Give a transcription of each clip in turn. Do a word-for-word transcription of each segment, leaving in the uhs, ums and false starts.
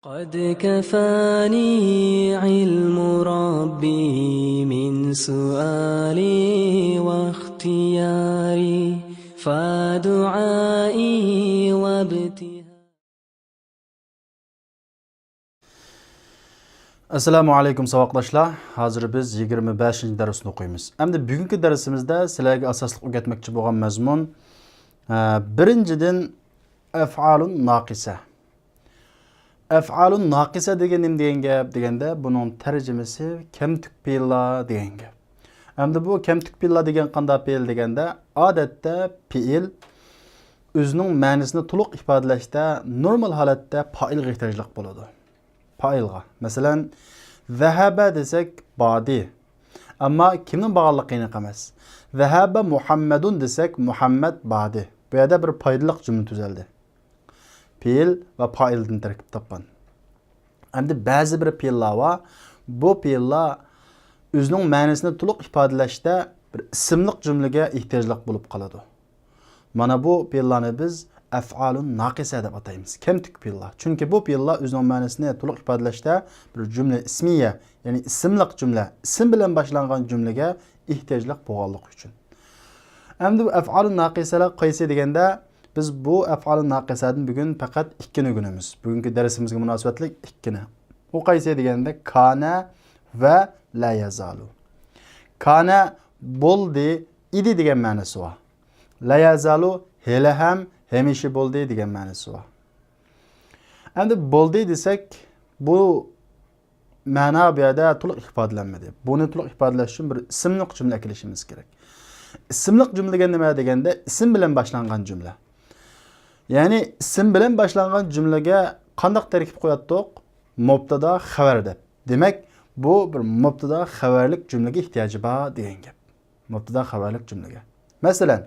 قد كفاني علم ربي من سؤالي واختياري، فدعائي وابتهالي. ئەسسالامۇ ئەلەيكۇم ساۋاقداشلار. ھازىر بىز يىگىرمە بەشىنچى دەرسنى ئوقۇيمىز. ئەمدى بۈگۈنكى دەرسىمىزدە سىلەرگە ئاساسلىق ئۆگەتمەكچى بولغان مەزمۇن، ئە، بىرىنچىدىن، ئەفئالۇن ناقىسە. ئەفئالۇن ناقىسە دېگەن نېمە دېگەن گەپ دېگەندە، بۇنىڭ تەرجىمىسى كەمتۈك پېئىللار دېگەن گەپ. ئەمدى بۇ كەمتۈك پېئىللار دېگەن قانداق پېئىل دېگەندە، ئادەتتە پېئىل ئۆزىنىڭ مەنىسىنى تولۇق ئىپادىلەشتە نورمال ھالەتتە پائىلغا ئېھتىياجلىق بولىدۇ. پائىلغا. مەسىلەن، زەھەبە دېسەك، باردى. ئەمما كىمنىڭ بارغانلىقى ئېنىق ئەمەس. زەھەبە مۇھەممەدۇن دېسەك، مۇھەممەد باردى. بۇ يەردە بىر پايدىلىق جۈملە تۈزەلدى. پېئىل ۋە پائىلدىن تەركىب تاپقان. ئەمدى بەزى بىر پېئىللار بار. بۇ پېئىللار ئۆزىنىڭ مەنىسىنى تولۇق ئىپادىلەشتە بىر ئىسىملىق جۈملىگە ئېھتىياجلىق بولۇپ قالىدۇ. مانا بۇ پېئىللارنى بىز ئەفئالۇن ناقىسە دەپ ئاتايمىز. كەمتۈك پېئىللار. چۈنكى بۇ پېئىللار ئۆزىنىڭ مەنىسىنى تولۇق ئىپادىلەشتە بىر جۈملە ئىسمىيە، يەنى ئىسىملىق جۈملە، ئىسىم بىلەن باشلانغان جۈملىگە ئېھتىياجلىق بولغانلىقى ئۈچۈن. ئەمدى بۇ ئەفئالۇن ناقىسەلەر قايسى دېگەندە، بىز بۇ ئەفئالۇن ناقىسەدىن بۈگۈن پەقەت ئىككىنى ئۆگىنىمىز. بۈگۈنكى دەرسىمىزگە مۇناسىۋەتلىك ئىككىنى. ئۇ قايسى دېگەندە، كانە ۋە لا يازالۇ. كانە بولدى، ئىدى دېگەن مەنىسى بار. لا يازالۇ ھېلىھەم، ھەمىشە بولدى دېگەن مەنىسى بار. ئەمدى بولدى دېسەك، بۇ مەنا بۇ يەردە تولۇق ئىپادىلەنمىدى. بۇنى تولۇق ئىپادىلەش ئۈچۈن بىر ئىسىملىق جۈملە ئەكېلىشىمىز كېرەك. ئىسىملىق جۈملە دېگەن نېمە دېگەندە، ئىسىم بىلەن باشلانغان جۈملە. يەنى ئىسىم بىلەن باشلانغان جۈملىگە قانداق تەركىب قوياتتۇق؟ مۇبتادا خەۋەر دەپ. دېمەك، بۇ بىر مۇبتادا خەۋەرلىك جۈملىگە ئېھتىياجى بار دېگەن گەپ. مۇبتادا خەۋەرلىك جۈملىگە. مەسىلەن،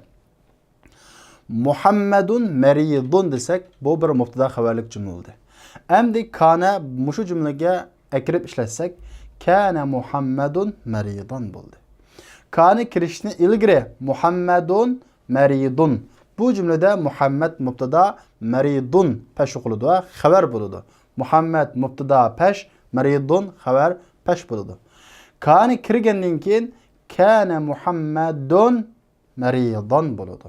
مۇھەممەدۇن مەرىدۇن دېسەك، بۇ بىر مۇبتادا خەۋەرلىك جۈملە بولدى. ئەمدى كانە مۇشۇ جۈملىگە ئەكىرىپ ئىشلەتسەك، كانە مۇھەممەدۇن مەرىدان بولدى. كانە كىرىشتىن ئىلگىرى مۇھەممەدۇن مەرىدۇن. بۇ جۈملىدە مۇھەممەد مۇبتادا، مەرىدۇن پەش ئوقۇلىدۇ ۋە خەۋەر بولىدۇ. مۇھەممەد مۇبتادا پەش، مەرىدۇن خەۋەر پەش بولىدۇ. كانە كىرگەندىن كېيىن كانە مۇھەممەدۇن مەرىدان بولىدۇ.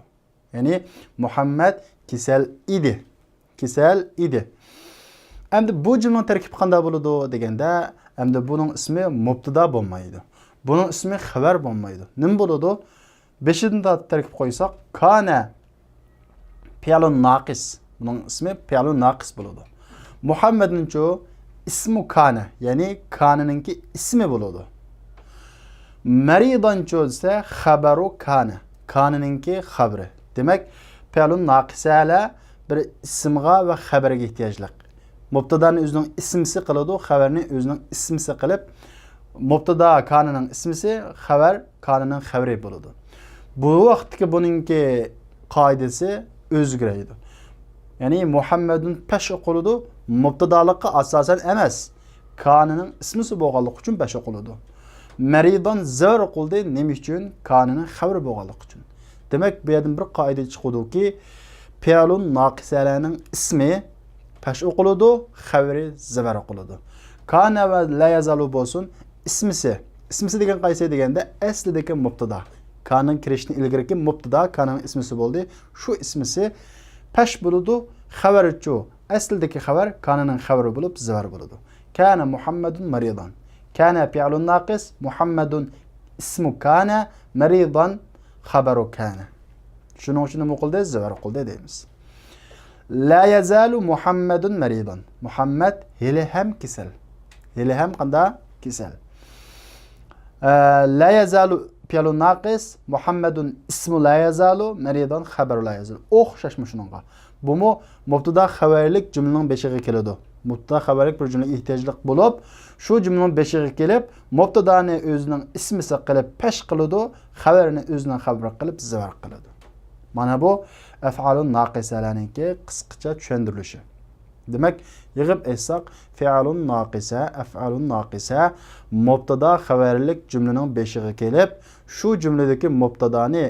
يەنى مۇھەممەد كېسەل ئىدى. كېسەل ئىدى. ئەمدى بۇ جۈملىنىڭ تەركىبى قانداق بولىدۇ دېگەندە، ئەمدى بۇنىڭ ئىسمى مۇبتادا بولمايدۇ. بۇنىڭ ئىسمى خەۋەر بولمايدۇ. نېمە بولىدۇ؟ بېشىدىن تارتىپ تەركىب قويساق، كانە پېئلۇن ناقىس. بۇنىڭ ئىسمى پېئلۇن ناقىس بولىدۇ. مۇھەممەدنىچۇ؟ ئىسمۇ كانە، يەنى كانىنىڭكى ئىسمى بولىدۇ. مەرىدانچۇ دېسە، خەبەرۇ كانە، كانىنىڭكى خەۋىرى. دېمەك، پېئلۇن ناقىسەلەر بىر ئىسىمغا ۋە خەۋەرگە ئېھتىياجلىق. مۇبتادانى ئۆزىنىڭ ئىسمىسى قىلىدۇ، خەۋەرنى ئۆزىنىڭ ئىسمىسى قىلىپ، مۇبتادا كانىنىڭ ئىسمىسى، خەۋەر كانىنىڭ خەۋىرى بولىدۇ. بۇ ۋاقىتتىكى بۇنىڭكى قائىدىسى ئۆزگىرەيدۇ. يەنى مۇھەممەدۇن پەش ئوقۇلىدۇ، مۇبتادالىققا ئاساسەن ئەمەس، كانىنىڭ ئىسمىسى بولغانلىقى ئۈچۈن پەش ئوقۇلىدۇ. مەرىدان زەۋەر ئوقۇلدى، نېمە ئۈچۈن؟ كانىنىڭ خەۋىرى بولغانلىقى ئۈچۈن. دېمەك، بۇ يەردىن بىر قائىدە چىقىدۇكى، پېئلۇن ناقىسەلەرنىڭ ئىسمى پەش ئوقۇلىدۇ، خەۋىرى زەۋەر ئوقۇلىدۇ. كانە ۋە لا يازالۇ بولسۇن، ئىسمىسى. ئىسمىسى دېگەن قايسى دېگەندە، ئەسلىدىكى مۇبتادا. كانىنىڭ كىرىشتىن ئىلگىرىكى مۇبتادا، كانىنىڭ ئىسمىسى بولدى. شۇ ئىسمىسى پەش بولىدۇ، خەۋەرچۇ؟ ئەسلىدىكى خەۋەر كانىنىڭ خەۋىرى بولۇپ، زەۋەر بولىدۇ. كانە مۇھەممەدۇن مەرىدان. كانە پېئلۇن ناقىس، مۇھەممەدۇن ئىسمۇ كانە، مەرىدان خەبەرۇ كانە. شۇنىڭ ئۈچۈن نېمە قىلدى؟ زەۋەر قىلدى دەيمىز. لا يزال محمد مريضا. مۇھەممەد ھېلىھەم كېسەل. ھېلىھەم قانداق؟ كېسەل. ئە، لا يزال پېئلۇ ناقىس، محمد ئىسمۇ لا يزال، مريضا خەبەرۇ لا يزال. ئوخشاشمۇ شۇنىڭغا؟ بۇمۇ مۇبتادا خەۋەرلىك جۈملىنىڭ بېشىغا كېلىدۇ. مۇبتادا خەۋەرلىك بىر جۈملە ئېھتىياجلىق بولۇپ، شۇ جۈملىنىڭ بېشىغا كېلىپ، مۇبتادانى ئۆزىنىڭ ئىسمىسى قىلىپ پەش قىلىدۇ، خەۋەرنى ئۆزىنىڭ خەۋىرى قىلىپ زەۋەر قىلىدۇ. مانا بۇ ئەفئالۇن ناقىسەلەرنىڭكى قىسقىچە چۈشەندۈرۈلۈشى. دېمەك، يىغىپ ئېيتساق، فېئلۇن ناقىسە، ئەفئالۇن ناقىسە مۇبتادا خەۋەرلىك جۈملىنىڭ بېشىغا كېلىپ، شۇ جۈملىدىكى مۇبتادانى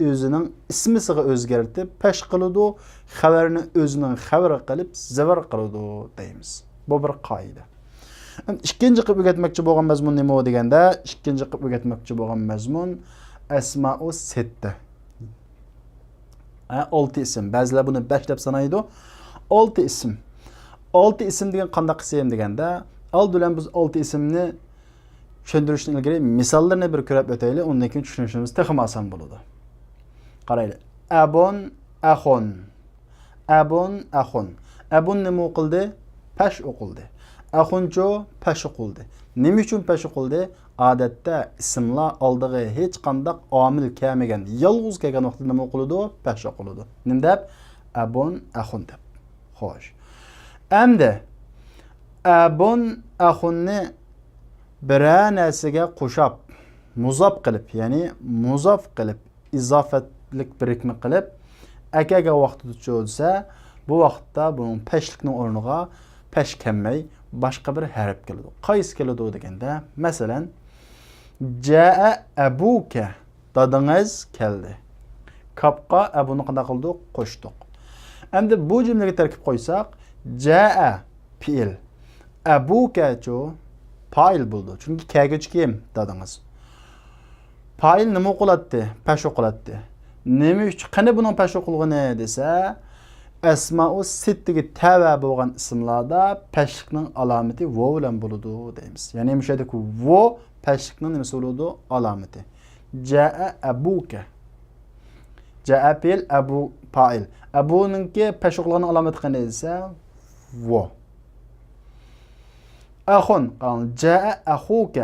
ئۆزىنىڭ ئىسمىسىغا ئۆزگەرتىپ پەش قىلىدۇ، خەۋەرنى ئۆزىنىڭ خەۋىرى قىلىپ زەۋەر قىلىدۇ دەيمىز. بۇ بىر قائىدە. ئىككىنچى قىلىپ ئۆگەتمەكچى بولغان مەزمۇن نېمە دېگەندە، ئىككىنچى قىلىپ ئۆگەتمەكچى بولغان مەزمۇن ئەسمائۇ سىتتە. ھە، ئالتە ئىسىم. بەزىلەر بۇنى بەش دەپ سانايدۇ. ئالتە ئىسىم. ئالتە ئىسىم دېگەن قانداق ئىسىم دېگەندە، ئالدى بىلەن بىز ئالتە ئىسىمنى چۈشەندۈرۈشتىن ئىلگىرى مىساللىرىنى بىر كۆرۈپ ئۆتەيلى، ئۇندىن كېيىن چۈشىنىشىمىز تېخىمۇ ئاسان بولىدۇ. قارايلى. ئەبۇن، ئەخۇن. ئەبۇن، ئەخۇن. ئەبۇن نېمە ئوقۇلدى؟ پەش ئوقۇلدى. ئەخۇنچۇ؟ پەش ئوقۇلدى. نېمە ئۈچۈن پەش ئوقۇلدى؟ ئادەتتە ئىسىملار ئالدىغا ھېچقانداق ئامىل كەلمىگەن، يالغۇز كەلگەن ۋاقىتتا نېمە ئوقۇلىدۇ؟ پەش ئوقۇلىدۇ. نېمە دەپ؟ ئەبۇن، ئەخۇن دەپ. خوش. ئەمدى ئەبۇن، ئەخۇننى بىرەر نەرسىگە قوشاپ، مۇزاپ قىلىپ، يەنى مۇزاپ قىلىپ، ئىزاپەتلىك بىرىكمە قىلىپ ئەكەلگەن ۋاقتىدىچۇ دېسە، بۇ ۋاقىتتا بۇنىڭ پەشلىكنىڭ ئورنىغا پەش كەلمەي، باشقا بىر ھەرپ كېلىدۇ. قايسى كېلىدۇ دېگەندە، مەسىلەن، جاء أبوك، دادىڭىز كەلدى. كاپقا ئەبۇنى قانداق قىلدۇق؟ قوشتۇق. ئەمدى بۇ جۈملىگە تەركىب قويساق، جاء پېئىل، ئەبۇكەچۇ پائىل بولىدۇ. چۈنكى كەلگۈچى كىم؟ دادىڭىز. پائىل نېمە ئوقۇلاتتى؟ پەش ئوقۇلاتتى. نېمە ئۈچۈن؟ قېنى بۇنىڭ پەش ئوقۇلغىنى دېسە، ئەسمائۇ سىتتىگە تەۋە بولغان ئىسىملاردا پەشلىكنىڭ ئالامىتى ۋو بىلەن بولىدۇ دەيمىز. يەنى مۇشۇ يەردىكى ۋو پەشلىكنىڭ نېمىسى بولىدۇ؟ ئالامىتى. جاء أبوك. جاء پېئىل، ئەبۇ پائىل. ئەبۇنىڭكى پەش ئوقۇلغان ئالامىتى قېنى دېسە، ۋو. ئەخۇن، قاراڭ، جاء أخوك.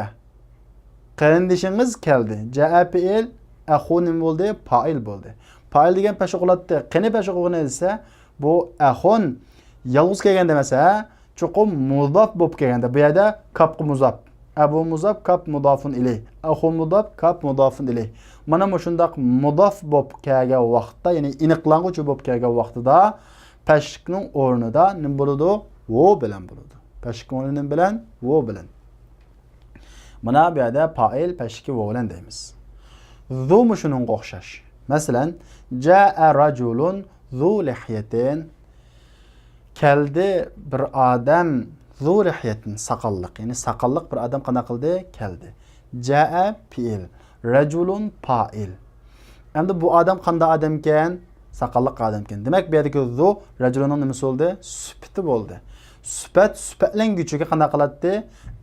قېرىندىشىڭىز كەلدى. جاء پېئىل، ئەخۇ نېمە بولدى؟ پائىل بولدى. پائىل دېگەن پەش ئوقۇلاتتى. قېنى پەش ئوقۇلغىنى دېسە، بۇ ئەخۇن يالغۇز كەلگەندە ئەمەس، ھە؟ چوقۇم مۇزاپ بولۇپ كەلگەندە، بۇ يەردە كاپقا مۇزاپ. ئەبۇ مۇزاپ، كاپ مۇزافۇن ئىلەيھ. ئەخۇ مۇزاپ، كاپ مۇزافۇن ئىلەيھ. مانا مۇشۇنداق مۇزاپ بولۇپ كەلگەن ۋاقىتتا، يەنى ئېنىقلانغۇچى بولۇپ كەلگەن ۋاقتىدا پەشلىكنىڭ ئورنىدا نېمە بولىدۇ؟ ۋو بىلەن بولىدۇ. پەشلىكنىڭ ئورنى نېمە بىلەن؟ ۋو بىلەن. مانا بۇ يەردە پائىل پەشلىكى ۋو بىلەن دەيمىز. ذۇمۇ شۇنىڭغا ئوخشاش. مەسىلەن، جاء رجل ذو لحية. كەلدى بىر ئادەم، ذو لحية، ساقاللىق. يەنى ساقاللىق بىر ئادەم قانداق قىلدى؟ كەلدى. جاء پېئىل، رجل پائىل. ئەمدى بۇ ئادەم قانداق ئادەمكەن؟ ساقاللىق ئادەمكەن. دېمەك، بۇ يەردىكى ذو رجلنىڭ نېمىسى بولدى؟ سۈپىتى بولدى. سۈپەت سۈپەتلەنگۈچىگە قانداق قىلاتتى؟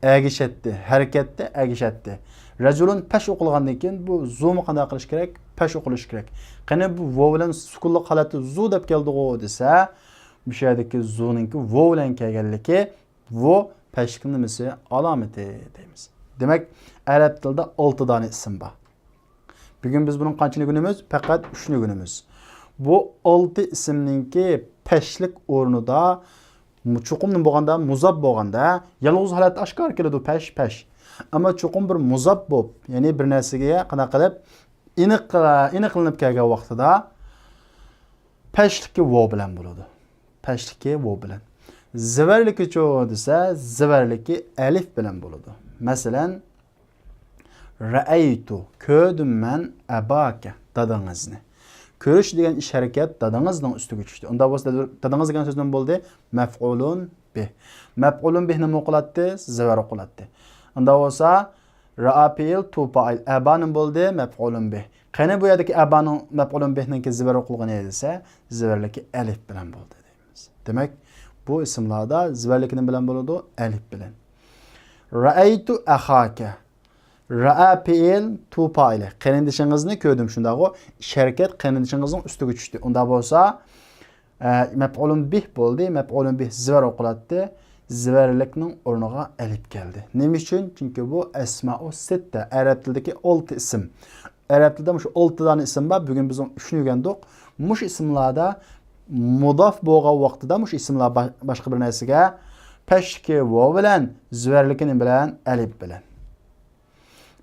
ئەگىشەتتى. ھەرىكەتتە ئەگىشەتتى. رجل پەش ئوقۇلغاندىن كېيىن بۇ زۇمۇ قانداق قىلىش كېرەك؟ پەش ئوقۇلۇش كېرەك. قېنى بۇ ۋو بىلەن سۈكۈنلۈك ھالەتتە زۇ دەپ كەلدىغۇ دېسە، مۇشۇ يەردىكى زۇنىڭكى ۋو بىلەن كەلگەنلىكى، ۋو پەشلىكنىڭ نېمىسى؟ ئالامىتى دەيمىز. دېمەك، ئەرەب تىلىدا ئالتە دانە ئىسىم بار. بۈگۈن بىز بۇنىڭ قانچىنى ئۆگىنىمىز؟ پەقەت ئۈچنى ئۆگىنىمىز. بۇ ئالتە ئىسىمنىڭكى پەشلىك ئورنىدا مۇ-، چوقۇم نېمە بولغاندا، مۇزاپ بولغاندا، يالغۇز ھالەتتە ئاشكارا كېلىدۇ پەش، پەش. ئەمما چوقۇم بىر مۇزاپ بولۇپ، يەنى بىر نەرسىگە قانداق قىلىپ ئېنىق، ئېنىقلىنىپ كەلگەن ۋاقتىدا پەشلىكى ۋو بىلەن بولىدۇ. پەشلىكى ۋو بىلەن. زىبەرلىكىچۇ دېسە، زىبەرلىكى ئەلىف بىلەن بولىدۇ. مەسىلەن، رەئەيتۇ، كۆردۈم مەن، ئەباكە، دادىڭىزنى. كۆرۈش دېگەن ئىش ھەرىكەت دادىڭىزنىڭ ئۈستىگە چۈشتى. ئۇنداق بولسا، دادىڭىز دېگەن سۆز نېمە بولدى؟ مەفئۇلۇن بىھ. مەفئۇلۇن بىھ نېمە ئوقۇلاتتى؟ زىبەر ئوقۇلاتتى. ئۇنداق بولسا، رەئا پېئىل، تو پائىل، ئەبا نېمە بولدى؟ مەفئۇلۇن بىھ. قېنى بۇ يەردىكى ئەبانىڭ مەپئۇلۇن بىھنىڭكى زىبەر ئوقۇلغىنى دېسە، زىبەرلىكى ئەلىپ بىلەن بولدى دەيمىز. دېمەك، بۇ ئىسىملاردا زىبەرلىكى نېمە بىلەن بولىدۇ؟ ئەلىپ بىلەن. رەئەيتۇ ئەخاكە. رەئا پېئىل، تو پائىلى. قېرىندىشىڭىزنى كۆردۈم، شۇنداقغۇ؟ ئىش ھەرىكەت قېرىندىشىڭىزنىڭ ئۈستىگە چۈشتى. ئۇنداق بولسا، ئە، مەپئۇلۇن بىھ بولدى. مەپئۇلۇن بىھ زىبەر ئوقۇلاتتى. زىبەرلىكنىڭ ئورنىغا ئەلىپ كەلدى. نېمە ئۈچۈن؟ چۈنكى بۇ ئەسمائۇ سىتتە، ئەرەب تىلىدىكى ئالتە ئىسىم. ئەرەب تىلىدا مۇشۇ ئالتە دانە ئىسىم بار. بۈگۈن بىز ئۇنىڭ ئۈچىنى ئۆگەندۇق. مۇشۇ ئىسىملاردا مۇزاپ بولغان ۋاقتىدا مۇشۇ ئىسىملار با-، باشقا بىر نەرسىگە پەشلىكى ۋو بىلەن، زىبەرلىكى نېمە بىلەن؟ ئەلىپ بىلەن.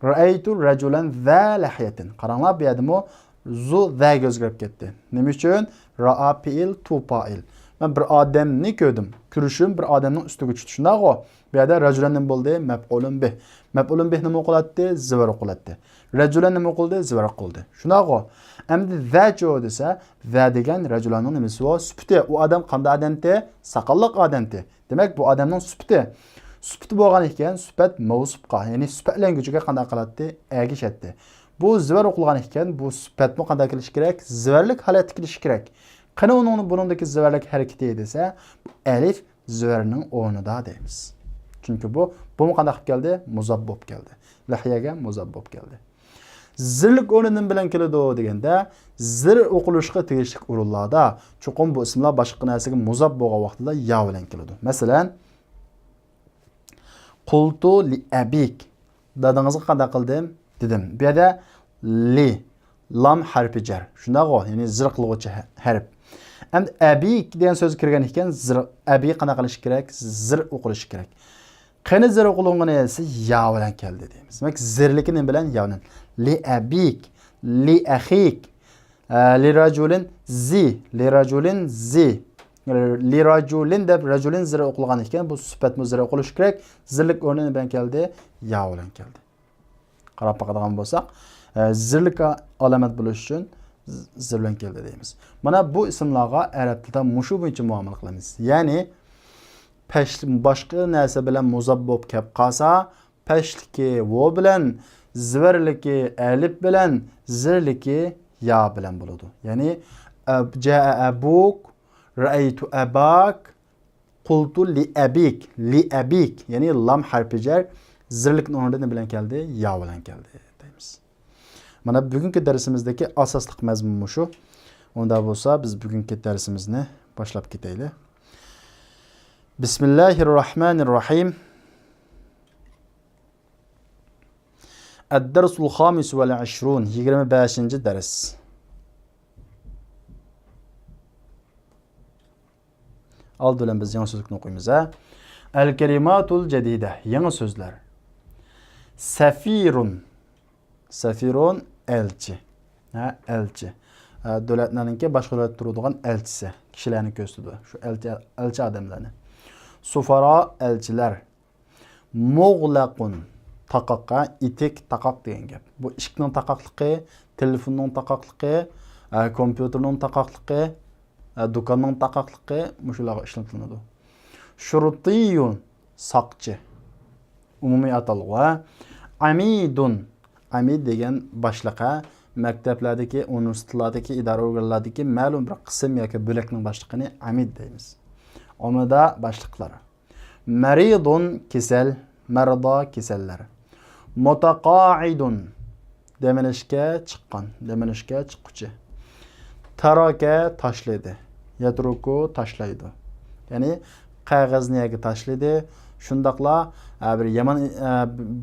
رەئەيتۇ رەجۇلەن زا لەھيەتىن. قاراڭلار، بۇ يەردىمۇ زۇ زەگە ئۆزگىرىپ كەتتى. نېمە ئۈچۈن؟ رەئا پېئىل، تو پائىل. مەن بىر ئادەمنى كۆردۈم. كۆرۈشۈم بىر ئادەمنىڭ ئۈستىگە چۈشتى. شۇنداقغۇ؟ بۇ يەردە رەجۇلەن نېمە بولدى؟ مەپئۇلۇن بىھ. مەپئۇلۇن بىھ نېمە ئوقۇلاتتى؟ زىۋەر ئوقۇلاتتى. رەجۇلەن نېمە ئوقۇلدى؟ زىۋەر ئوقۇلدى. شۇنداقغۇ؟ ئەمدى ذەچۇ دېسە، ذە دېگەن رەجۇلەننىڭ نېمىسى بۇ؟ سۈپىتى. ئۇ ئادەم قانداق ئادەمتى؟ ساقاللىق ئادەمتى. دېمەك، بۇ ئادەمنىڭ سۈپىتى. سۈپىتى بولغان ئىكەن، سۈپەت مەۋسۇپقا، يەنى سۈپەتلەنگۈچىگە قانداق قىلاتتى؟ ئەگىشەتتى. بۇ زىۋەر ئوقۇلغان ئىكەن، بۇ سۈپەتمۇ قانداق كېلىشى كېرەك؟ زىۋەرلىك ھالەتتە كېلىشى كېرەك. قېنى ئۇنىڭ، بۇنىڭدىكى زىۋەرلىك ھەرىكىتى دېسە، بۇ ئەلىف زىۋەرنىڭ ئورنىدا دەيمىز. چۈنكى بۇ، بۇمۇ قانداق كەلدى؟ مۇزاپ بولۇپ كەلدى. لەھيەگە مۇزاپ بولۇپ كەلدى. زىرلىك ئورنى نېمە بىلەن كېلىدۇ دېگەندە، زىر ئوقۇلۇشقا تېگىشلىك ئورۇنلاردا چوقۇم بۇ ئىسىملار باشقا نەرسىگە مۇزاپ بولغان ۋاقتىدا يا بىلەن كېلىدۇ. مەسىلەن، قۇلتۇ لىئەبىك. دادىڭىزغا قانداق قىلدىم؟ دېدىم. بۇ يەردە لى، لام ھەرپى جەر. شۇنداقغۇ؟ يەنى زىر قىلغۇچى ھە-، ھەرپ. ئەمدى ئەبىك دېگەن سۆز كىرگەن ئىكەن، زىر، ئەبى قانداق قىلىش كېرەك؟ زىر ئوقۇلۇشى كېرەك. قېنى زىر ئوقۇلغىنى دېسە، يا بىلەن كەلدى دەيمىز. دېمەك، زىرلىكى نېمە بىلەن؟ يا بىلەن. لىئەبىك، لىئەخىك، ئە، لىراجۇلىن زى، لىراجۇلىن زى. لىراجۇلىن دەپ راجۇلىن زىر ئوقۇلغان ئىكەن، بۇ سۈپەتمۇ زىر ئوقۇلۇشى كېرەك. زىرلىك ئورنى نېمە بىلەن كەلدى؟ يا بىلەن كەلدى. قاراپ باقىدىغان بولساق، ئە، زىرلىك ئالامەت بولۇش ئۈچۈن ز-، زىر بىلەن كەلدى دەيمىز. مانا بۇ ئىسىملارغا ئەرەب تىلىدا مۇشۇ بويىچە مۇئامىلە قىلىمىز. يەنى، پەش-، باشقا نەرسە بىلەن مۇزاپ بولۇپ كەپ قالسا، پەشلىكى ۋو بىلەن، زىۋەرلىكى ئەلىپ بىلەن، زىرلىكى يا بىلەن بولىدۇ. يەنى، ئەب-، جاء أبوك، رأيت أباك، قلت لأبيك، لأبيك، يەنى لام ھەرپى جەر، زىرلىكنىڭ ئورنىدا نېمە بىلەن كەلدى؟ يا بىلەن كەلدى دەيمىز. مانا بۈگۈنكى دەرسىمىزدىكى ئاساسلىق مەزمۇن مۇشۇ. ئۇنداق بولسا بىز بۈگۈنكى دەرسىمىزنى باشلاپ كېتەيلى. بىسمىللاھىرراھمانىرراھىم. الدرس الخامس والعشرون، يىگىرمە بەشىنچى دەرس. ئالدى بىلەن بىز يېڭى سۆزلۈكنى ئوقۇيمىز، ھە. الكلمات الجديدة، يېڭى سۆزلەر. سەفىرۇن. سەفىرۇن، ئەلچى. ھە، ئەلچى. ھە، دۆلەتلەرنىڭكى باشقا دۆلەتتە تۇرىدىغان ئەلچىسى. كىشىلەرنى كۆرسىتىدۇ. شۇ ئەلچى، ئەلچى ئادەملەرنى. سۇفارا، ئەلچىلەر. مۇغلەقۇن، تاقاق، ھە، ئىتىك، تاقاق دېگەن گەپ. بۇ ئىشىكنىڭ تاقاقلىقى، تېلېفوننىڭ تاقاقلىقى، ھە، كومپيۇتېرنىڭ تاقاقلىقى، ھە، دۇكاننىڭ تاقاقلىقى مۇشۇلارغا ئىشلىتىلىدۇ. شۇرتىيۇن، ساقچى. ئومۇمىي ئاتالغۇ، ھە. ئەمىدۇن. ئەمىد دېگەن باشلىق، ھە. مەكتەپلەردىكى، ئۇنىۋېرسىتېتلاردىكى، ئىدارە ئورگانلاردىكى مەلۇم بىر قىسىم ياكى بۆلەكنىڭ باشلىقىنى ئەمىد دەيمىز. ئومۇمدا باشلىقلار. مەرىدۇن، كېسەل، مەردا، كېسەللەر. مۇتەقائىدۇن، دەم ئېلىشكە چىققان، دەم ئېلىشكە چىققۇچى. تەرەكە، تاشلىدى. يەترۇكۇ، تاشلايدۇ. يەنى قەغەزنى يەرگە تاشلىدى. شۇنداقلا، ئە، بىر يامان، ئە،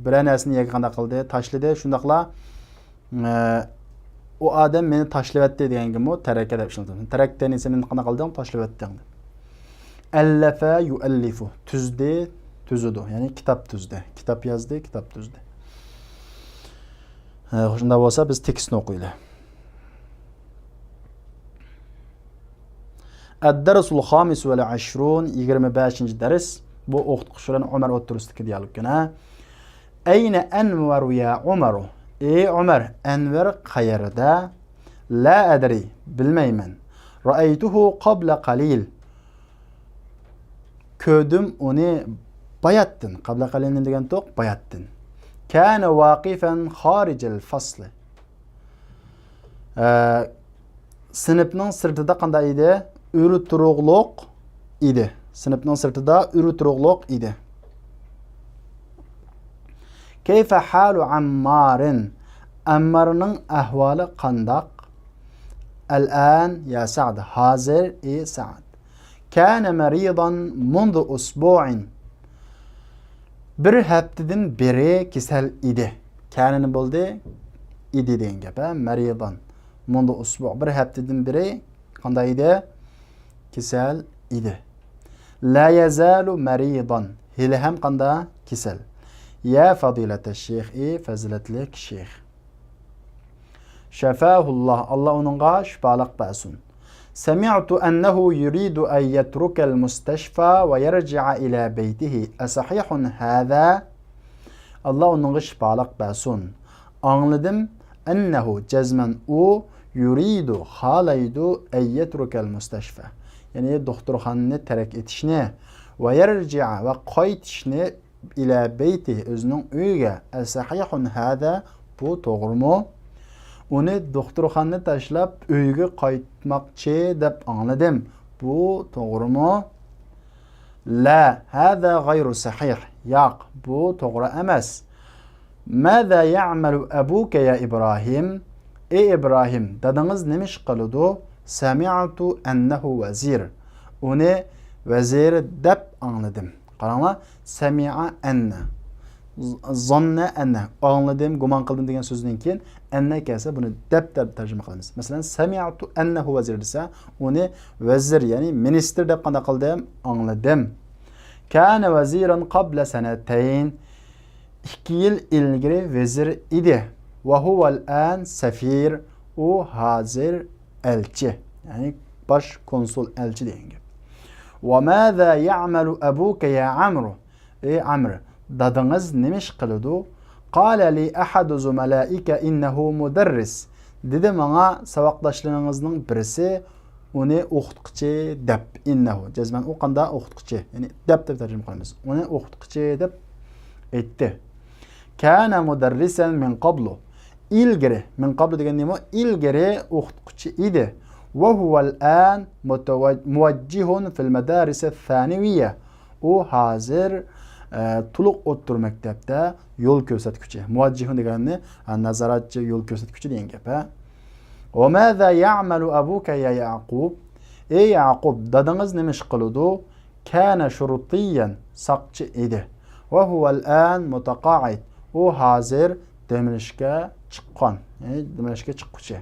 بىرەر نەرسىنى يەرگە قانداق قىلدى؟ تاشلىدى. شۇنداقلا، ئە، ئۇ ئادەم مېنى تاشلىۋەتتى دېگەنگىمۇ تەرەكە دەپ ئىشلىتىمىز. تەرەكتەنى، سەن مېنى قانداق قىلدىڭ؟ تاشلىۋەتتىڭ. ئەللەفە يۇئەللىفۇ. تۈزدى، تۈزىدۇ. يەنى كىتاب تۈزدى. كىتاب يازدى، كىتاب تۈزدى. ھە، شۇنداق بولسا بىز تېكىستنى ئوقۇيلى. الدرس الخامس والعشرون، يىگىرمە بەشىنچى دەرس. بۇ ئوقۇتقۇچى بىلەن ئۆمەر ئوتتۇرىسىدىكى دىيالوگ يەنە. أين أنور يا عمر؟ ئەي ئۆمەر، ئەنۋەر قەيەردە؟ لا أدري، بىلمەيمەن. رأيته قبل قليل، كۆردۈم ئۇنى باياتتىن. قەبلە قەلىل نېمە دېگەنتۇق؟ باياتتىن. كان واقفا خارج الفصل. ئە، سىنىپنىڭ سىرتىدا قانداق ئىدى؟ ئۆرە تۇرۇقلۇق ئىدى. سىنىپنىڭ سىرتىدا ئۆرە تۇرۇقلۇق ئىدى. كيف حال عمار؟ ئەممارنىڭ ئەھۋالى قانداق؟ الآن يا سعد، ھازىر، ئى سەئد. كان مريضا منذ أسبوع. بىر ھەپتىدىن بېرى كېسەل ئىدى. كان نېمە بولدى؟ ئىدى دېگەن گەپ، ھە؟ مريضا منذ أسبوع. بىر ھەپتىدىن بېرى قانداق ئىدى؟ كېسەل ئىدى. لا يزال مريضا. ھېلىھەم قانداق؟ كېسەل. يا فضيلة الشيخ، ئى فەزىلەتلىك شەيخ. شەفاھۇللا، ئاللا ئۇنىڭغا شىپالىق بەرسۇن. سمعت أنه يريد أن يترك المستشفى ويرجع إلى بيته. أصحيح هذا؟ ئاللا ئۇنىڭغا شىپالىق بەرسۇن. ئاڭلىدىم، ئەننەھۇ، جەزمەن ئۇ، يۇرىدۇ، خالايدۇ، ئەن يەترۇكەل مۇستەشفە، يەنى دوختۇرخانىنى تەرك ئېتىشنى، ۋە يەرجىئە، ۋە قايتىشنى، ئىلە بەيتىھى، ئۆزىنىڭ ئۆيىگە. ئەسەھىھۇن ھازا، بۇ توغرىمۇ؟ ئۇنى دوختۇرخانىنى تاشلاپ ئۆيىگە قايتماقچى دەپ ئاڭلىدىم. بۇ توغرىمۇ؟ لا، هذا غير صحيح. ياق، بۇ توغرا ئەمەس. ماذا يعمل أبوك يا إبراهيم؟ ئەي ئىبراھىم، دادىڭىز نېمە ئىش قىلىدۇ؟ سمعت أنه وزير. ئۇنى ۋەزىر دەپ ئاڭلىدىم. قاراڭلار، سمع أن، ظن أن، ئاڭلىدىم، گۇمان قىلدىم دېگەن سۆزدىن كېيىن أن كەلسە، بۇنى دەپ، دەپ تەرجىمە قىلىمىز. مەسىلەن، سمعت أنه وزير دېسە، ئۇنى ۋەزىر، يەنى مىنىستىر دەپ قانداق قىلدىم؟ ئاڭلىدىم. كان وزيرا قبل سنتين. ئىككى يىل ئىلگىرى ۋەزىر ئىدى. وهو الآن سفير. ئۇ ھازىر ئەلچى. يەنى باش كونسۇل، ئەلچى دېگەن گەپ. وماذا يعمل أبوك يا عمرو؟ ئەي ئەمر، دادىڭىز نېمە ئىش قىلىدۇ؟ قال لي أحد زملائك إنه مدرس. دېدى ماڭا ساۋاقداشلىرىڭىزنىڭ بىرسى، ئۇنى ئوقۇتقۇچى دەپ، إنه، جەزمەن ئۇ قانداق ئوقۇتقۇچى، يەنى دەپ، دەپ تەرجىمە قىلىمىز. ئۇنى ئوقۇتقۇچى دەپ ئېيتتى. كان مدرسا من قبل. ئىلگىرى، من قبل دېگەن نېمە؟ ئىلگىرى ئوقۇتقۇچى ئىدى. وهو الآن متو-، موجه في المدارس الثانوية. ئۇ ھازىر، ئە، تولۇق ئوتتۇرا مەكتەپتە يول كۆرسەتكۈچى. موجه دېگەننى، ئە، نازارەتچى، يول كۆرسەتكۈچى دېگەن گەپ، ھە. وماذا يعمل أبوك يا يعقوب؟ ئەي يەقۇپ، دادىڭىز نېمە ئىش قىلىدۇ؟ كان شرطيا، ساقچى ئىدى. وهو الآن متقاعد، ئۇ ھازىر دەم ئېلىشكە چىققان، يەنى دەم ئېلىشكە چىققۇچى.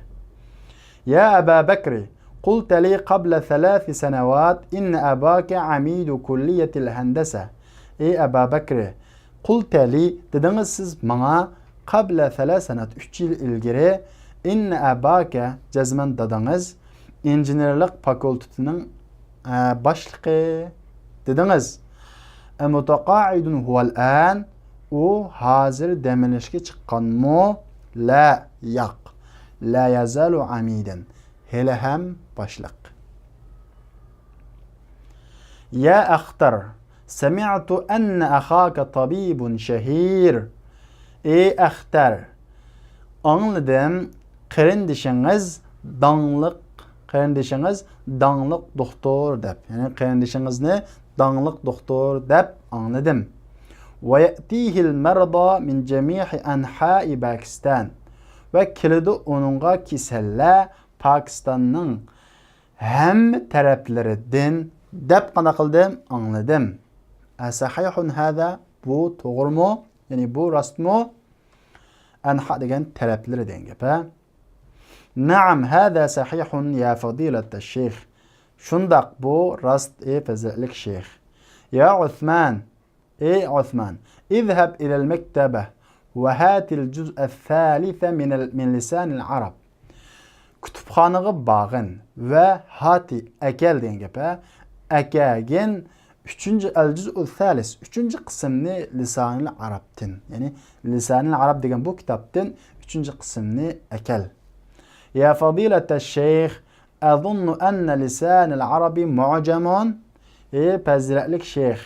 يا أبا بكر، قلت لي قبل ثلاث سنوات إن أباك عميد كلية الهندسة. ئەي ئەبا بەكرى، قلت لي، دېدىڭىز سىز ماڭا، قبل ثلاث سنوات، ئۈچ يىل ئىلگىرى، إن أباك، جەزمەن دادىڭىز، ئىنژېنېرلىق فاكۇلتېتىنىڭ، ئە، باشلىقى دېدىڭىز. أمتقاعد هو الآن؟ ئۇ ھازىر دەم ئېلىشكە چىققانمۇ؟ لا، ياق. لا يزال عميدا. ھېلىھەم باشلىق. يا أختر، سمعت أن أخاك طبيب شهير. ئەي ئەختەر، ئاڭلىدىم، قېرىندىشىڭىز داڭلىق، قېرىندىشىڭىز داڭلىق دوختۇر دەپ، يەنى قېرىندىشىڭىزنى داڭلىق دوختۇر دەپ ئاڭلىدىم. ويأتيه المرضى من جميع أنحاء باكستان. ۋە كېلىدۇ ئۇنىڭغا كېسەللەر پاكىستاننىڭ ھەممە تەرەپلىرىدىن دەپ قانداق قىلدىم؟ ئاڭلىدىم. أصحيح هذا؟ بۇ توغرىمۇ؟ يەنى بۇ راستمۇ؟ ئەنھا دېگەن تەرەپلىرى دېگەن گەپ، ھە؟ نعم، هذا صحيح يا فضيلة الشيخ. شۇنداق، بۇ راست، ئەي پەزىلەتلىك شەيخ. يا عثمان، ئەي ئوسمان، اذهب إلى المكتبة وهات الجزء الثالث من ال-، من لسان العرب. كۇتۇپخانىغا بارغىن ۋە ھاتى، ئەكەل دېگەن گەپ، ھە؟ ئەكەلگىن ئۈچىنچى، الجزء الثالث، ئۈچىنچى قىسىمنى لىسانىل ئەرەبتىن، يەنى لىسانىل ئەرەب دېگەن بۇ كىتابتىن ئۈچىنچى قىسىمنى ئەكەل. يا فضيلة الشيخ، أظن أن لسان العرب معجم. ئەي پەزىلەتلىك شەيخ،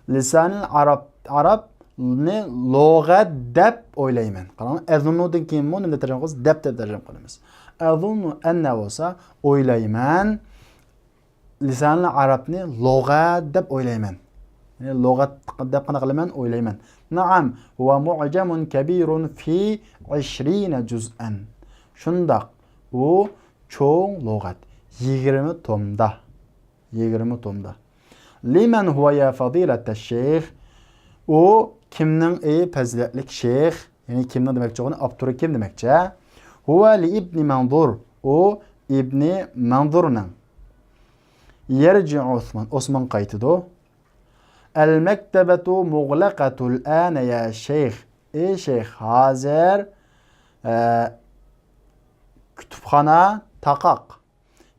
لىسانىل ئەرەب، ئەرەبنى لۇغەت دەپ ئويلايمەن. قاراڭ، ئەزۇننۇدىن كېيىنمۇ نېمە دەپ تەرجىمە قىلىمىز؟ دەپ، دەپ تەرجىمە قىلىمىز. ئەزۇننۇ ئەننە بولسا ئويلايمەن، لىسانىل ئەرەبنى لۇغەت دەپ ئويلايمەن. يەنى لۇغەت دەپ قانداق قىلىمەن؟ ئويلايمەن. نعم، هو معجم كبير في عشرين جزءا. شۇنداق، ئۇ چوڭ لۇغەت، يىگىرمە تومدا. يىگىرمە تومدا. لمن هو يا فضيلة الشيخ؟ ئۇ كىمنىڭ، ئەي پەزىلەتلىك شەيخ؟ يەنى كىمنىڭ دېمەكچى بولغىنى، ئاپتورى كىم دېمەكچى، ھە؟ هو لابن منظور. ئۇ ئىبنى مەنزۇرنىڭ. يرجع عثمان، ئوسمان قايتىدۇ. المكتبة مغلقة الآن يا شيخ. ئەي شەيخ، ھازىر، ئە، كۇتۇپخانا تاقاق.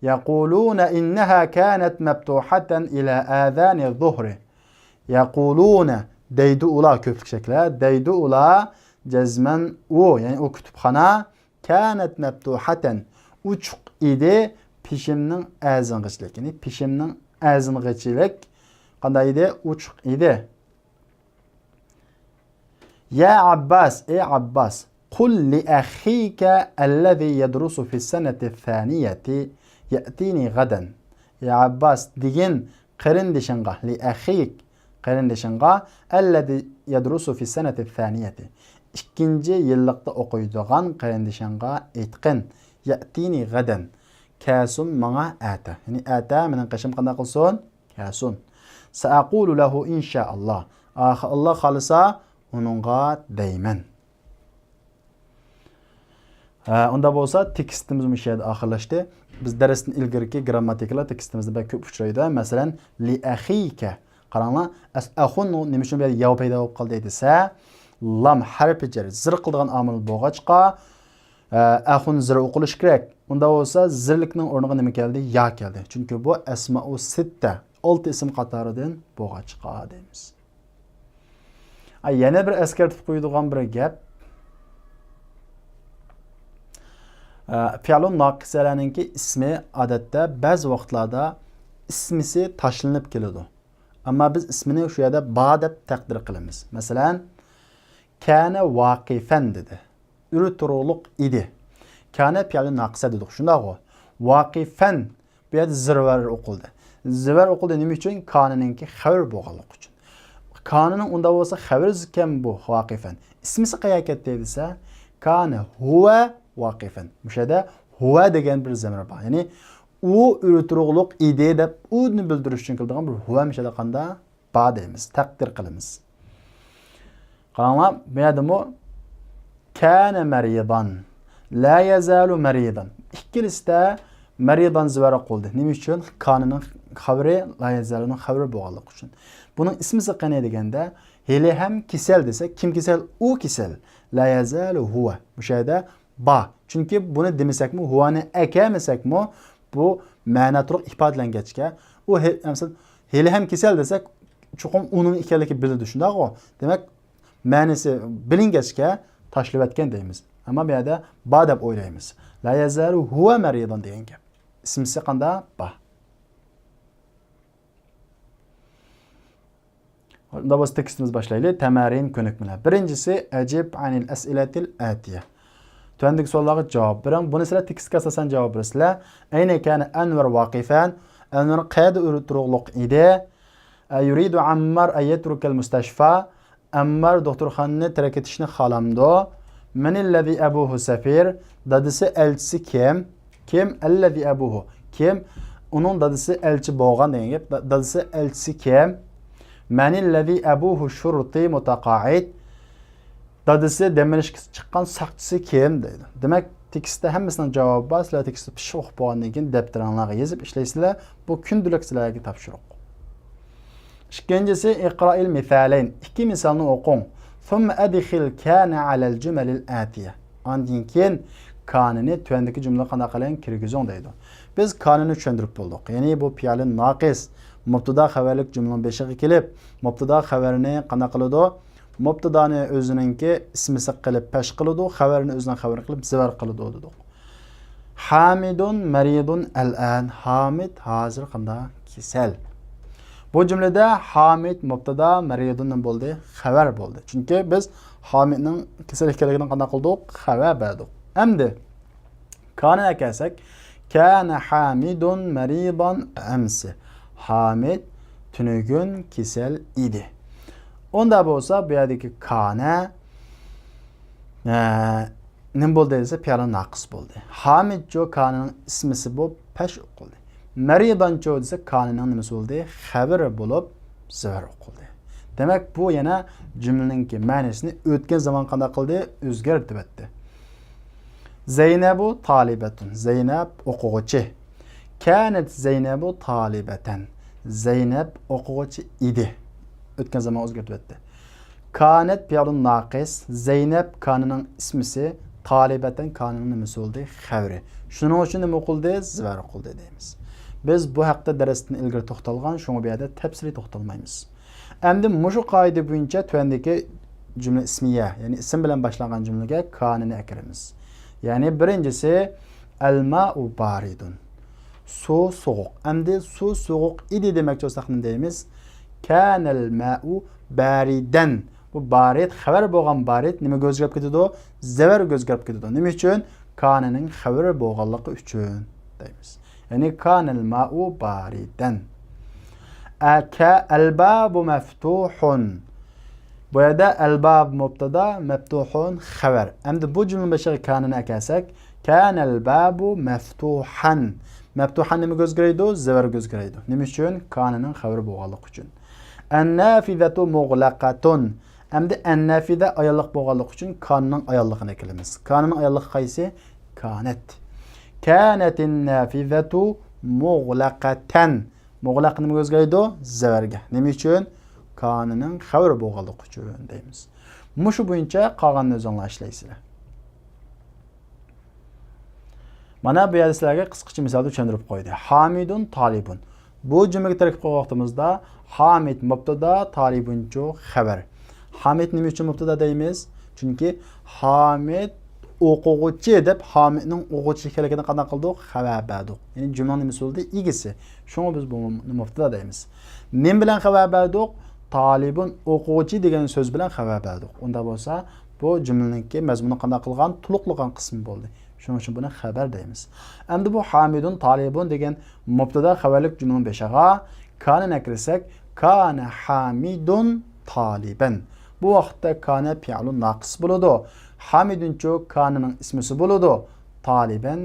يقولون إنها كانت مفتوحة إلى آذان الظهر. يقولون، دەيدۇ ئۇلار، كۆپلۈك شەكىلدە، دەيدۇ ئۇلار، جەزمەن ئۇ، يەنى ئۇ كۇتۇپخانا، كانەت مەپتۇھەتەن، ئوچۇق ئىدى، پېشىمنىڭ ئەزىنغىچىلىك، يەنى پېشىمنىڭ ئەزىنغىچىلىك قانداق ئىدى؟ ئوچۇق ئىدى. يا ئابباس، ئەي ئابباس، قل لأخيك الذي يدرس في السنة الثانية يأتيني غدا. يا ئابباس، دېگىن قېرىندىشىڭغا، لأخيك، قېرىندىشىڭغا، الذي يدرس في السنة الثانية، ئىككىنچى يىللىقتا ئوقۇيدىغان قېرىندىشىڭغا ئېيتقىن، يأتيني غدا، كەلسۇن ماڭا ئەتە. يەنى ئەتە مېنىڭ قېشىمغا قانداق قىلسۇن؟ كەلسۇن. سأقول له إن شاء الله. ئاخىر ئاللا خالىسا ئۇنىڭغا دەيمەن. ھە، ئۇنداق بولسا تېكىستىمىز مۇشۇ يەردە ئاخىرلاشتى. بىز دەرستىن ئىلگىرىكى گرامماتىكىلار تېكىستىمىزدە بەك كۆپ ئۇچرايدۇ. مەسىلەن، لىئەخىيكە. قاراڭلار، ئەس-، ئەخۇن نېمە ئۈچۈن بۇ يەردە ياۋ پەيدا بولۇپ قالدى دېسە، لام ھەرپى جەر، زىر قىلىدىغان ئامىل بولغاچقا، ئە، ئەخۇن زىر ئوقۇلۇشى كېرەك. ئۇنداق بولسا زىرلىكنىڭ ئورنىغا نېمە كەلدى؟ يا كەلدى. چۈنكى بۇ ئەسمائۇ سىتتە، ئالتە ئىسىم قاتارىدىن بولغاچقا دەيمىز. ئا، يەنە بىر ئەسكەرتىپ قويىدىغان بىر گەپ. ئە، پېئلۇ ناقىسەلەرنىڭكى ئىسمى ئادەتتە بەزى ۋاقىتلاردا ئىسمىسى تاشلىنىپ كېلىدۇ. ئەمما بىز ئىسمىنى شۇ يەردە با دەپ تەقدىر قىلىمىز. مەسىلەن، كانە ۋاقىفەن دېدى. ئۆرە تۇرۇقلۇق ئىدى. كانە پېئلى ناقىسە دېدۇق، شۇنداقغۇ؟ ۋاقىفەن، بۇ يەردە زىرۋەر ئوقۇلدى. زىرۋەر ئوقۇلدى نېمە ئۈچۈن؟ كانىنىڭكى خەۋىرى بولغانلىقى ئۈچۈن. كانىنىڭ ئۇنداق بولسا خەۋىرى ئىكەن بۇ ۋاقىفەن. ئىسمىسى قەيەرگە كەتتى دېسە، كانە ھۇۋە ۋاقىفەن. مۇشۇ يەردە ھۇۋە دېگەن بىر زەمىر بار. يەنى ئۇ ئۆرە تۇرۇقلۇق ئىدى دەپ ئۇنى بىلدۈرۈش ئۈچۈن كېلىدىغان بىر ھۇۋە مۇشۇ يەردە قاندا؟ با دەيمىز، تەقدىر قىلىمىز. قاراڭلار، بۇ يەردىمۇ كانە مەرىدان، لا يەزالۇ مەرىدان. ئىككىلىسىدە مەرىدان زىۋەر قىلدى. نېمە ئۈچۈن؟ كانىنىڭ خەۋىرى، لا يەزالۇنىڭ خەۋىرى بولغانلىقى ئۈچۈن. بۇنىڭ ئىسمىسى قېنى دېگەندە، ھېلىھەم كېسەل دېسە، كىم كېسەل؟ ئۇ كېسەل. لا يەزالۇ ھۇۋە. مۇشۇ يەردە با. چۈنكى بۇنى دېمىسەكمۇ، ھۇۋانى ئەكەلمىسەكمۇ، بۇ مەنا تولۇق ئىپادىلەنگەچكە، ئۇ ھې-، مەسىلەن، ھېلىھەم كېسەل دېسەك، چوقۇم ئۇنىڭ ئىكەنلىكى بىلىنىدۇ، شۇنداقغۇ؟ دېمەك، مەنىسى بىلىنگەچكە تاشلىۋەتكەن دەيمىز. ئەمما بۇ يەردە با دەپ ئويلايمىز. لا يەزالۇ ھۇۋە مەرىدان دېگەن گەپ. ئىسمىسى قاندا؟ با. ئۇنداق بولسا تېكىستىمىزنى باشلايلى. تەمارىن، كۆنۈكمىلەر. بىرىنچىسى، ئەجىب ئەنىل ئەسئىلەتىل ئەتىيە. تۆۋەندىكى سوئاللارغا جاۋاب بېرىڭ. بۇنى سىلەر تېكىستكە ئاساسەن جاۋاب بېرىسىلەر. ئەينە كانە ئەنۋەر ۋاقىفەن. ئەنۋەر قەيەردە ئۆرە تۇرۇقلۇق ئىدى؟ ئەيۇرىدۇ ئەممار ئەن يەترۇكەل مۇستەشفا. ئەممار دوختۇرخانىنى تەرك ئېتىشنى خالامدۇ؟ مەنىللەزى ئەبۇھۇ سەفىر؟ دادىسى ئەلچىسى كىم؟ كىم؟ ئەللەزى ئەبۇھۇ. كىم؟ ئۇنىڭ دادىسى ئەلچى بولغان دېگەن گەپ. دا-، دادىسى ئەلچىسى كىم؟ مەنىللەزى ئەبۇھۇ شۇرتى مۇتەقائىد؟ دادىسى دەم ئېلىشقا چىققان ساقچىسى كىم؟ دەيدۇ. دېمەك، تېكىستتە ھەممىسىنىڭ جاۋابى بار. سىلەر تېكىستنى پىششىق ئوقۇپ بولغاندىن كېيىن دەپتىرىڭلارغا يېزىپ ئىشلەيسىلەر. بۇ كۈندىلىك سىلەرگە تاپشۇرۇق. ئىككىنچىسى، ئىقرائىل مىسالەين. ئىككى مىسالنى ئوقۇڭ. ثم أدخل كان على الجمل الآتية. ئاندىن كېيىن كانىنى تۆۋەندىكى جۈملىگە قانداق قىلىڭ؟ كىرگۈزۈڭ دەيدۇ. بىز كانىنى چۈشەندۈرۈپ بولدۇق. يەنى بۇ پېئلى ناقىس، مۇبتىدا خەۋەرلىك جۈملىنىڭ بېشىغا كېلىپ، مۇبتىدا خەۋەرنى قانداق قىلىدۇ؟ مۇبتىدانى ئۆزىنىڭكى ئىسمىسى قىلىپ پەش قىلىدۇ، خەۋەرنى ئۆزىنىڭ خەۋىرى قىلىپ زىۋەر قىلىدۇ دېدۇق. ھامىدۇن مەرىدۇن ئەلئان. ھامىد ھازىر قانداق؟ كېسەل. بۇ جۈملىدە ھامىد مۇبتىدا، مەرىدۇن نېمە بولدى؟ خەۋەر بولدى. چۈنكى بىز ھامىدنىڭ كېسەل ئىكەنلىكىنى قانداق قىلدۇق؟ خەۋەر بەردۇق. ئەمدى كانىگە كەلسەك، كانە ھامىدۇن مەرىدان ئەمسى. ھامىد تۈنۈگۈن كېسەل ئىدى. ئۇنداق بولسا، بۇ يەردىكى كانە، ئە، نېمە بولدى دېسە، پېئلى ناقىس بولدى. ھامىدچۇ كانىنىڭ ئىسمىسى بولۇپ پەش ئوقۇلدى. مەرىدانچۇ دېسە، كانىنىڭ نېمىسى بولدى؟ خەۋىرى بولۇپ زىۋەر ئوقۇلدى. دېمەك، بۇ يەنە جۈملىنىڭكى مەنىسىنى ئۆتكەن زامان قانداق قىلدى؟ ئۆزگەرتىۋەتتى. زەينەبۇ تالىبەتۇن. زەينەپ ئوقۇغۇچى. كانەت زەينەبۇ تالىبەتەن. زەينەپ ئوقۇغۇچى ئىدى. ئۆتكەن زامان ئۆزگەرتىۋەتتى. كانەت پېئلۇن ناقىس. زەينەپ كانىنىڭ ئىسمىسى. تالىبەتەن كانىنىڭ نېمىسى بولدى؟ خەۋىرى. شۇنىڭ ئۈچۈن نېمە قىلدى؟ زىۋەر قىلدى دەيمىز. بىز بۇ ھەقتە دەرستىن ئىلگىرى توختالغان، شۇڭا بۇ يەردە تەپسىلىي توختالمايمىز. ئەمدى مۇشۇ قائىدە بويىچە تۆۋەندىكى جۈملە ئىسمىيە، يەنى ئىسىم بىلەن باشلانغان جۈملىگە كانىنى ئەكىرىمىز. يەنى بىرىنچىسى، ئەلمائۇ بارىدۇن. سۇ سوغۇق. ئەمدى سۇ سوغۇق ئىدى دېمەكچى بولساق نېمە دەيمىز؟ كانەل مائۇ بارىدەن. بۇ بارىد، خەۋەر بولغان بارىد نېمىگە ئۆزگەرىپ كېتىدۇ؟ زەۋەرگە ئۆزگەرىپ كېتىدۇ. نېمە ئۈچۈن؟ كانىنىڭ خەۋىرى بولغانلىقى ئۈچۈن دەيمىز. يەنى كانەل مائۇ بارىدەن. ئەكە ئەلبابۇ مەفتۇھۇن. بۇ يەردە ئەلباب مۇبتادا، مەفتۇھۇن خەۋەر. ئەمدى بۇ جۈملىنىڭ بېشىغا كانىنى ئەكەلسەك، كانەل بابۇ مەفتۇھەن. مەفتۇھەن نېمىگە ئۆزگىرەيدۇ؟ زەۋەرگە ئۆزگىرەيدۇ. نېمە ئۈچۈن؟ كانىنىڭ خەۋىرى بولغانلىقى ئۈچۈن. ئەننافىزەتۇ مۇغلەقەتۇن. ئەمدى ئەننافىزە ئاياللىق بولغانلىقى ئۈچۈن كانىنىڭ ئاياللىقىنى ئەكېلىمىز. كانىنىڭ ئاياللىقى قايسى؟ كانەت. كانەتىن نافىزەتۇ مۇغلەقەتەن. مۇغلەق نېمىگە ئۆزگەرەيدۇ؟ زەۋەرگە. نېمە ئۈچۈن؟ كانىنىڭ خەۋىرى بولغانلىقى ئۈچۈن دەيمىز. مۇشۇ بويىچە قالغاننى ئۆزۈڭلار ئىشلەيسىلەر. مانا بۇ يەردە سىلەرگە قىسقىچە مىسالدا چۈشەندۈرۈپ قويدى. ھامىدۇن تالىبۇن. بۇ جۈملىگە تەركىب قىلغان ۋاقتىمىزدا ھامىد مۇبتادا، تالىبۇنچۇ خەۋەر. ھامىد نېمە ئۈچۈن مۇبتادا دەيمىز؟ چۈنكى ھامىد ئوقۇغۇچى دەپ ھامىدنىڭ ئوقۇغۇچى ئىكەنلىكىنى قانداق قىلدۇق؟ خەۋەر بەردۇق. يەنى جۈملىنىڭ نېمىسى بولدى؟ ئىگىسى. شۇڭا بىز بۇنى مۇبتادا دەيمىز. نېمە بىلەن خەۋەر بەردۇق؟ تالىبۇن ئوقۇغۇچى دېگەن سۆز بىلەن خەۋەر بەردۇق. ئۇنداق بولسا بۇ جۈملىنىڭكى مەزمۇنى قانداق قىلغان؟ تولۇقلىغان قىسمى بولدى. شۇنىڭ ئۈچۈن بۇنى خەۋەر دەيمىز. ئەمدى بۇ ھامىدۇن تالىبۇن دېگەن مۇبتادا خەۋەرلىك جۈملىنىڭ بېشىغا كانىنى ئەكىرسەك، كانە ھامىدۇن تالىبەن. بۇ ۋاقىتتا كانە پېئىلۇن ناقىس بولىدۇ. ھامىدۇنچۇ كانىنىڭ ئىسمىسى بولىدۇ. تالىبەن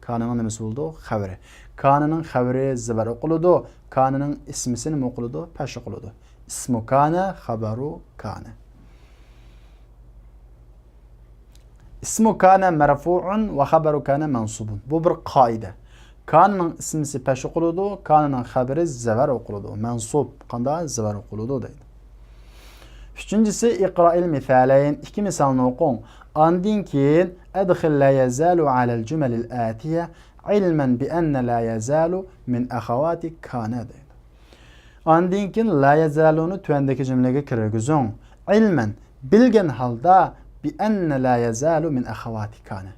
كانىنىڭ نېمىسى بولىدۇ؟ خەۋىرى. كانىنىڭ خەۋىرى زىبەر ئوقۇلىدۇ. كانىنىڭ ئىسمىسى نېمە ئوقۇلىدۇ؟ پەش ئوقۇلىدۇ. ئىسمۇ كانە، خەبەرۇ كانە. ئىسمۇ كانە مەرفۇئۇن ۋە خەبەرۇ كانە مەنسۇبۇن. بۇ بىر قائىدە. كانىنىڭ ئىسمىسى پەش ئوقۇلىدۇ، كانىنىڭ خەبىرى زەۋەر ئوقۇلىدۇ. مەنسۇب، قانداق؟ زەۋەر ئوقۇلىدۇ دەيدۇ. ئۈچىنچىسى، ئىقرائىل مىسالەين. ئىككى مىسالنى ئوقۇڭ. ئاندىن كېيىن، ئەدخىل لا يەزالۇ ئەلەل جۈمەلىل ئاتىيە ئىلمەن بىئەننە لا يەزالۇ مىن ئەخەۋاتى كانە دەيدۇ. ئاندىن كېيىن لا يەزالۇنى تۆۋەندىكى جۈملىگە كىرگۈزۈڭ. ئىلمەن، بىلگەن ھالدا، بىئەننە لا يەزالۇ مىن ئەخەۋاتى كانە.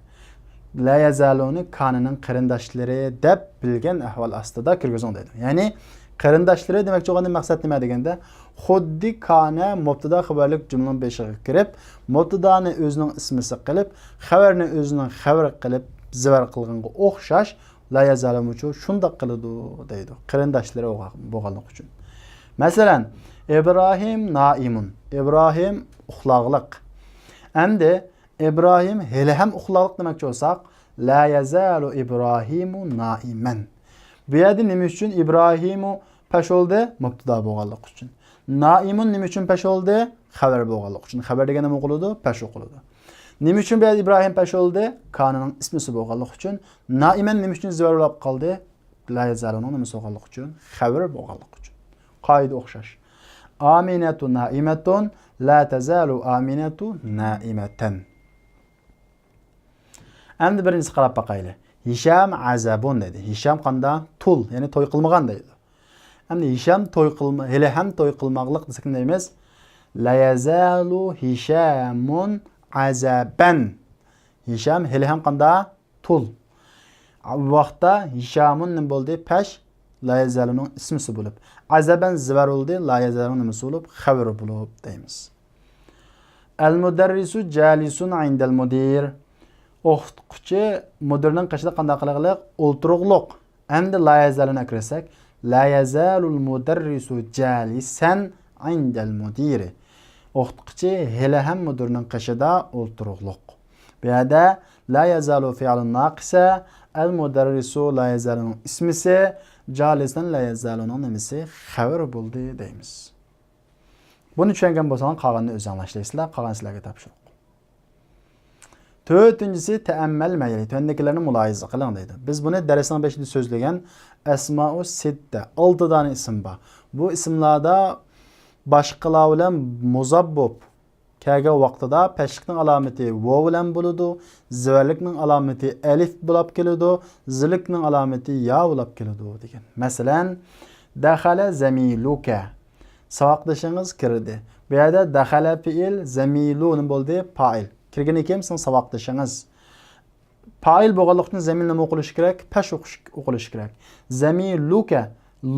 لا يەزالۇنى كانىنىڭ قېرىنداشلىرى دەپ بىلگەن ئەھۋال ئاستىدا كىرگۈزۈڭ دەيدۇ. يەنى قېرىنداشلىرى دېمەكچى بولغاندىن مەقسەت نېمە دېگەندە، خۇددى كانە مۇبتادا خەۋەرلىك جۈملىنىڭ بېشىغا كىرىپ، مۇبتادانى ئۆزىنىڭ ئىسمىسى قىلىپ، خەۋەرنى ئۆزىنىڭ خەۋىرى قىلىپ زىبەر قىلغانغا ئوخشاش، لا يەزالۇمۇچۇ شۇنداق قىلىدۇ دەيدۇ، قېرىنداشلىرى بولغانلىقى ئۈچۈن. مەسىلەن، ئىبراھىم نائىمۇن. ئىبراھىم ئۇخلاغلىق. ئەمدى ئىبراھىم ھېلىھەم ئۇخلاغلىق دېمەكچى بولساق، لا يەزالۇ ئىبراھىمۇ نائىمەن. بۇ يەردە نېمە ئۈچۈن ئىبراھىمۇ پەش بولدى؟ مۇبتادا بولغانلىقى ئۈچۈن. نائىمۇن نېمە ئۈچۈن پەش بولدى؟ خەۋەر بولغانلىقى ئۈچۈن. خەۋەر دېگەن نېمە ئوقۇلىدۇ؟ پەش ئوقۇلىدۇ. نېمە ئۈچۈن بۇ يەردە ئىبراھىم پەش بولدى؟ كانىنىڭ ئىسمىسى بولغانلىقى ئۈچۈن. نائىمەن نېمە ئۈچۈن زىبەر بولۇپ قالدى؟ لا يەزالۇنىڭ نېمىسى بولغانلىقى ئۈچۈن؟ خەۋىرى بولغانلىقى ئۈچۈن. قائىدە ئوخشاش. ئامىنەتۇ نائىمەتۇن، لا تەزالۇ ئامىنەتۇ نائىمەتەن. ئەمدى بىرىنچىسىگە قاراپ باقايلى. ھىشام ئەزەبۇن دەيدۇ. ھىشام قانداق؟ تۇل، يەنى توي قىلمىغان دەيدۇ. ئەمدى ھىشام توي قىلما-، ھېلىھەم توي قىلماقلىق دېسەك نېمە دەيمىز؟ لا يەزالۇ ھىشامۇن ئەزەبەن. ھىشام ھېلىھەم قانداق؟ تۇل. بۇ ۋاقىتتا ھىشامۇن نېمە بولدى؟ پەش لا يەزالۇنىڭ ئىسمىسى بولۇپ، ئەزەبەن زىبەر بولدى، لا يەزالۇنىڭ نېمىسى بولۇپ؟ خەۋىرى بولۇپ دەيمىز. ئەلمۇدەررىسۇ جالىسۇن ئىندەل مۇدىر. ئوقۇتقۇچى مۇدىرنىڭ قېشىدا قانداق قىلغىلىق؟ ئولتۇرۇقلۇق. ئەمدى لا يەزالۇنى ئەكىرسەك، لا يەزالۇل مۇدەررىسۇ جالىسەن ئىندەل مۇدىرى. ئوقۇتقۇچى ھېلىھەم مۇدىرنىڭ قېشىدا ئولتۇرۇقلۇق. بۇ يەردە لا يەزالۇ فېئىلۇن ناقىسە، ئەل مۇدەررىسۇ لا يەزالۇنىڭ ئىسمىسى، جالىسەن لا يەزالۇنىڭ نېمىسى؟ خەۋىرى بولدى دەيمىز. بۇنى چۈشەنگەن بولساڭلار، قالغىنىنى ئۆزۈڭلار ئىشلەيسىلەر، قالغان سىلەرگە تاپشۇرۇق. تۆتىنچىسى، تەئەممەل مەيلى، تۆۋەندىكىلەرنى مۇلاھىزە قىلىڭ دەيدۇ. بىز بۇنى دەرسنىڭ بېشىدا سۆزلىگەن ئەسمائۇ سىتتە، ئالتە دانە ئىسىم بار. بۇ ئىسىملاردا باشقىلار بىلەن مۇزاپ بولۇپ، كەلگەن ۋاقتىدا پەشلىكنىڭ ئالامىتى ۋاۋ بىلەن بولىدۇ، زىۋەرلىكنىڭ ئالامىتى ئەلىف بولاپ كېلىدۇ، زىرلىكنىڭ ئالامىتى يا بولاپ كېلىدۇ دېگەن. مەسىلەن، دەخەلە زەمىلۇكە. ساۋاقدىشىڭىز كىردى. بۇ يەردە دەخەلە پېئىل، زەمىلۇ نېمە بولدى؟ پائىل. كىرگىنى كىم؟ سىزنىڭ ساۋاقدىشىڭىز. پائىل بولغانلىقتىن زەمىر نېمە ئوقۇلۇشى كېرەك؟ پەش ئوقۇش-، ئوقۇلۇشى كېرەك. زەمىلۇكە،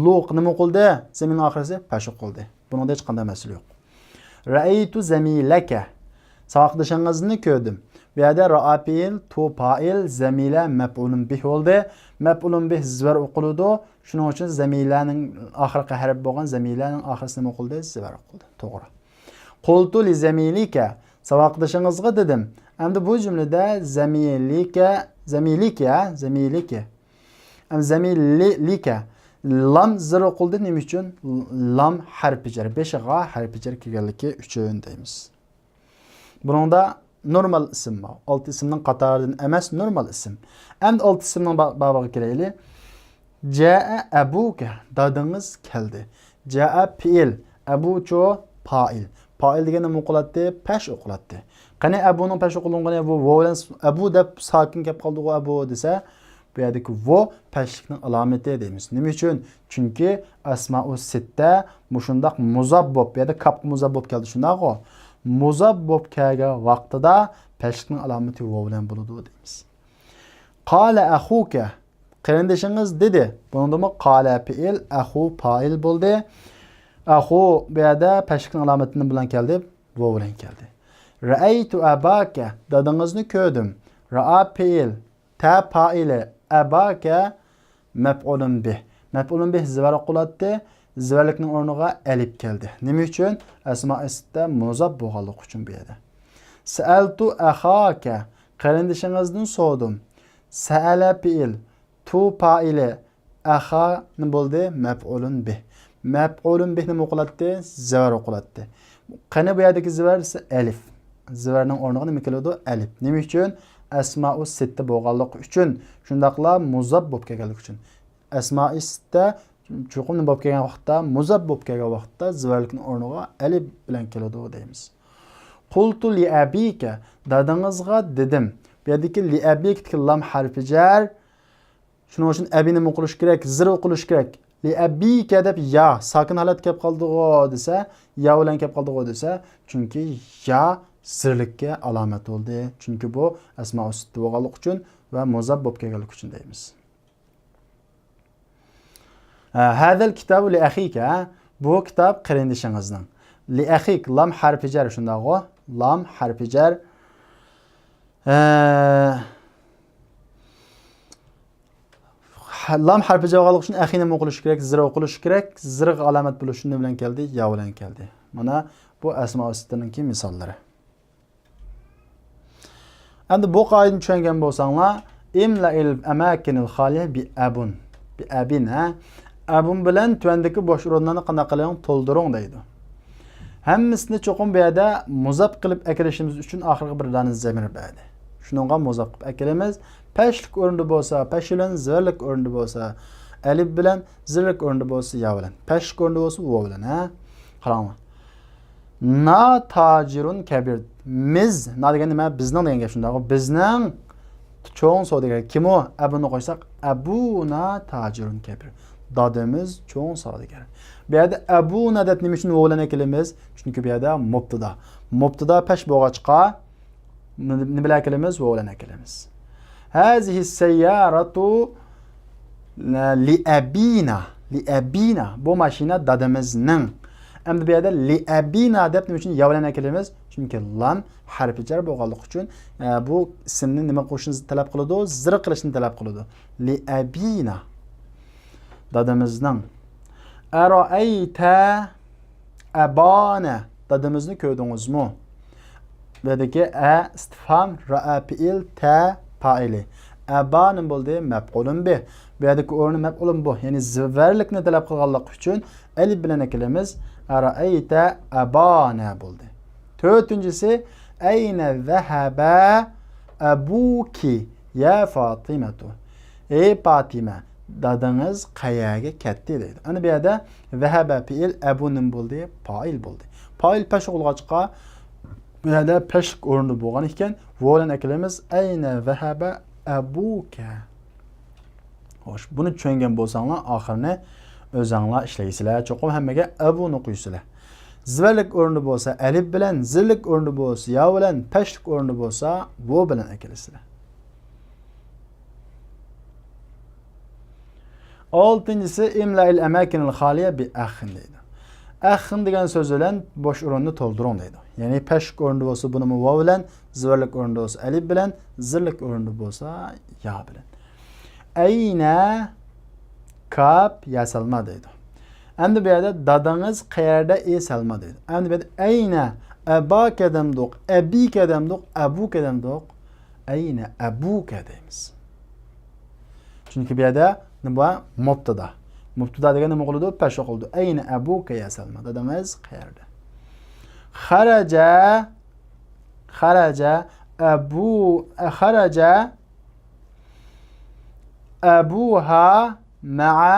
لۇق نېمە ئوقۇلدى؟ زەمىرنىڭ ئاخىرىسى پەش ئوقۇلدى. بۇنىڭدا ھېچقانداق مەسىلە يوق. رەئەيتۇ زەمىلەكە. ساۋاقدىشىڭىزنى كۆردۈم. بۇ يەردە رائا پېئىل، تۇ پائىل، زەمىلە مەپئۇلۇن بىھ بولدى. مەپئۇلۇن بىھ زىۋەر ئوقۇلىدۇ. شۇنىڭ ئۈچۈن زەمىلەنىڭ ئاخىرقى ھەرپ بولغان زەمىلەنىڭ ئاخىرىسى نېمە ئوقۇلدى؟ زىۋەر ئوقۇلدى. توغرا. قۇلتۇ لىزەمىلىكە، ساۋاقدىشىڭىزغا دېدىم. ئەمدى بۇ جۈملىدە زەمىلىكە، زەمىلىكە، زەمىلىكە. ئەمدى زەمىلىكە. لام زىر ئوقۇلدى. نېمە ئۈچۈن؟ لام ھەرپى جەر. بېشىغا ھەرپى جەر كەلگەنلىكى ئۈچۈن دەيمىز. بۇنىڭدا نورمال ئىسىم بار. ئالتە ئىسىمنىڭ قاتارىدىن ئەمەس، نورمال ئىسىم. ئەمدى ئالتە ئىسىمنىڭ با-، بابىغا كېلەيلى. جەئە ئەبۇكە، دادىڭىز كەلدى. جەئە پېئىل، ئەبۇچۇ پائىل. پائىل دېگەن نېمە ئوقۇلاتتى؟ پەش ئوقۇلاتتى. قېنى ئەبۇنىڭ پەش ئوقۇلغىنى؟ بۇ ۋاۋ بىلەن س-، ئەبۇ دەپ ساكىن كەپ قالدىغۇ ئەبۇ دېسە، بۇ يەردىكى ۋاۋ پەشلىكنىڭ ئالامىتى دەيمىز. نېمە ئۈچۈن؟ چۈنكى ئەسمائۇ سىتتە مۇشۇنداق مۇزاپ بولۇپ، بۇ يەردە كاپقا مۇزاپ بولۇپ كەلدى، شۇنداقغۇ؟ مۇزاپ بولۇپ كەلگەن ۋاقتىدا پەشلىكنىڭ ئالامىتى ۋاۋ بىلەن بولىدۇ دەيمىز. قالە ئەخۇكە، قېرىندىشىڭىز دېدى. بۇنىڭدىمۇ قالە پېئىل، ئەخۇ پائىل بولدى. ئەخۇ بۇ يەردە پەشلىكنىڭ ئالامىتى نېمە بىلەن كەلدى؟ ۋاۋ بىلەن كەلدى. رەئەيتۇ ئەباكە، دادىڭىزنى كۆردۈم. رائا پېئىل، تە پائىلى، ئەباكە مەپئۇلۇن بىھ. مەپئۇلۇن بىھ زىۋەر ئوقۇلاتتى. زىۋەرلىكنىڭ ئورنىغا ئەلىپ كەلدى. نېمە ئۈچۈن؟ ئەسمائۇ سىتتە مۇزاپ بولغانلىقى ئۈچۈن بۇ يەردە. سەئەلتۇ ئەخاكە، قېرىندىشىڭىزدىن سورىدىم. سەئەلە پېئىل، تۇ پائىلى، ئەخا نېمە بولدى؟ مەپئۇلۇن بىھ. مەپئۇلۇن بىھ نېمە ئوقۇلاتتى؟ زىۋەر ئوقۇلاتتى. قېنى بۇ يەردىكى زىۋەر دېسە ئەلىپ. زىۋەرنىڭ ئورنىغا نېمە كېلىدۇ؟ ئەلىپ. نېمە ئۈچۈن؟ ئەسمائۇ سىتتە بولغانلىقى ئۈچۈن، شۇنداقلا مۇزاپ بولۇپ كەلگەنلىكى ئۈچۈن. ئەسمائۇ سىتتە چوقۇم نېمە بولۇپ كەلگەن ۋاقىتتا؟ مۇزاپ بولۇپ كەلگەن ۋاقىتتا زىۋەرلىكنىڭ ئورنىغا ئەلىپ بىلەن كېلىدۇ دەيمىز. قۇلتۇ لىئەبىكە، دادىڭىزغا دېدىم. بۇ يەردىكى لىئەبىكىدىكى لام ھەرپى جەر. شۇنىڭ ئۈچۈن ئەبى نېمە ئوقۇلۇشى كېرەك؟ زىر ئوقۇلۇشى كېرەك. لىئەبىكە دەپ يا ساكىن ھالەتكە كەپ قالدىغۇ دېسە، يا بىلەن كەپ قالدىغۇ دېسە، چۈنكى يا زىرلىككە ئالامەت بولدى. چۈنكى بۇ ئەسمائۇ سىتتە بولغانلىقى ئۈچۈن ۋە مۇزاپ بولۇپ كەلگەنلىكى ئۈچۈن دەيمىز. ھە، ھەزەل كىتابۇ لىئەخىكە، ھە؟ بۇ كىتاب قېرىندىشىڭىزنىڭ. لىئەخىك، لام ھەرپى جەر، شۇنداقغۇ؟ لام ھەرپى جەر. ھە، لام ھەرپى جەر بولغانلىقى ئۈچۈن ئەخى نېمە ئوقۇلۇشى كېرەك؟ زىر ئوقۇلۇشى كېرەك. زىرغا ئالامەت بولۇشى نېمە بىلەن كەلدى؟ يا بىلەن كەلدى. مانا بۇ ئەسمائۇ سىتتىنىڭكى مىساللىرى. ئەمدى بۇ قائىدىنى چۈشەنگەن بولساڭلار، ئىملەئىل ئەماكىنىل خالىيە بىئەبۇن. بىئەبىن، ھە؟ ئەبۇن بىلەن تۆۋەندىكى بوش ئورۇنلارنى قانداق قىلىڭ؟ تولدۇرۇڭ دەيدۇ. ھەممىسىنى چوقۇم بۇ يەردە مۇزاپ قىلىپ ئەكېلىشىمىز ئۈچۈن ئاخىرىغا بىر دانە زەمىر بەردى. شۇنىڭغا مۇزاپ قىلىپ ئەكېلىمىز. پەشلىك ئورنىدا بولسا پەش بىلەن، زىۋەرلىك ئورنىدا بولسا ئەلىپ بىلەن، زىرلىك ئورنىدا بولسا يا بىلەن. پەشلىك ئورنىدا بولسا ۋاۋ بىلەن، ھە؟ قاراڭلار. نا تاجىرۇن كەبىر. مىز، نا دېگەن نېمە؟ بىزنىڭ دېگەن گەپ، شۇنداقغۇ؟ بىزنىڭ چوڭ سودىگەر. كىم ئۇ؟ ئەبۇنى قويساق، ئەبۇنا تاجىرۇن كەبىر. دادىمىز چوڭ سودىگەر. بۇ يەردە ئەبۇنا دەپ نېمە ئۈچۈن ۋاۋ بىلەن ئەكېلىمىز؟ چۈنكى بۇ يەردە مۇبتىدا. مۇبتىدا پەش بولغاچقا، نېمە بىلەن ئەكېلىمىز؟ ۋاۋ بىلەن ئەكېلىمىز. ھازىھى سەيياراتۇ لىئەبىنا. لىئەبىنا. بۇ ماشىنا دادىمىزنىڭ. ئەمدى بۇ يەردە لىئەبىنا دەپ نېمە ئۈچۈن يا بىلەن ئەكېلىمىز؟ چۈنكى لام ھەرپى جەر بولغانلىقى ئۈچۈن، ئە، بۇ ئىسىمنى نېمە قىلىشنى تەلەپ قىلىدۇ؟ زىر قىلىشنى تەلەپ قىلىدۇ. لىئەبىنا. دادىمىزنىڭ. ئەرائەيتە ئەبانە. دادىمىزنى كۆردىڭىزمۇ؟ بۇ يەردىكى ئە ئىستىفھام، رائە پېئىل، تە پائىلى. ئەبا نېمە بولدى؟ مەپئۇلۇن بىھ. بۇ يەردىكى ئورنى مەپئۇلۇن بۇ. يەنى زىۋەرلىكنى تەلەپ قىلغانلىقى ئۈچۈن ئەلىپ بىلەن ئەكېلىمىز. ئەرائەيتە ئەبانە بولدى. تۆتىنچىسى، ئەينە زەھەبە ئەبۇكى يا فاتىمەتۇ. ئەي پاتىمە، دادىڭىز قەيەرگە كەتتى دەيدۇ. ئەنە بۇ يەردە زەھەبە پېئىل، ئەبۇ نېمە بولدى؟ پائىل بولدى. پائىل پەش بولغاچقا، بۇ يەردە پەشلىك ئورنىدا بولغان ئىكەن، ۋاۋ بىلەن ئەكىلىمىز. ئەينە زەھەبە ئەبۇكە. خوش، بۇنى چۈشەنگەن بولساڭلار، ئاخىرىنى ئۆزەڭلار ئىشلەيسىلەر. چوقۇم ھەممىگە ئەبۇنى قويىسىلەر. زىبەرلىك ئورنىدا بولسا ئەلىپ بىلەن، زىرلىك ئورنىدا بولسا يا بىلەن، پەشلىك ئورنىدا بولسا ۋاۋ بىلەن ئەكېلىسىلەر. ئالتىنچىسى، ئىملائىل ئەماكىنىل خالىيە بى ئەخىن دەيدۇ. ئەخىن دېگەن سۆز بىلەن بوش ئورۇننى تولدۇرۇڭ دەيدۇ. يەنى پەشلىك ئورنىدا بولسا بۇنىمۇ ۋاۋ بىلەن، زىبەرلىك ئورنىدا بولسا ئەلىپ بىلەن، زىرلىك ئورنىدا بولسا يا بىلەن. ئەينە، كاپ، يا سالما دەيدۇ. ئەمدى بۇ يەردە دادىڭىز قەيەردە، ئى سالما دەيدۇ. ئەمدى بۇ يەردە ئەينە، ئەباكە دەمدۇق، ئەبىكە دەمدۇق، ئەبۇكە دەمدۇق. ئەينە ئەبۇكە دەيمىز. چۈنكى بۇ يەردە نېمە بار؟ مۇبتىدا. مۇبتىدا دېگەن نېمە قىلىدۇ؟ پەش ئوقۇلىدۇ. ئەينە ئەبۇكە يا سەلمە. دادىڭىز قەيەردە؟ خەرەجە، خەرەجە، ئەبۇ، خەرەجە، ئەبۇها مەئە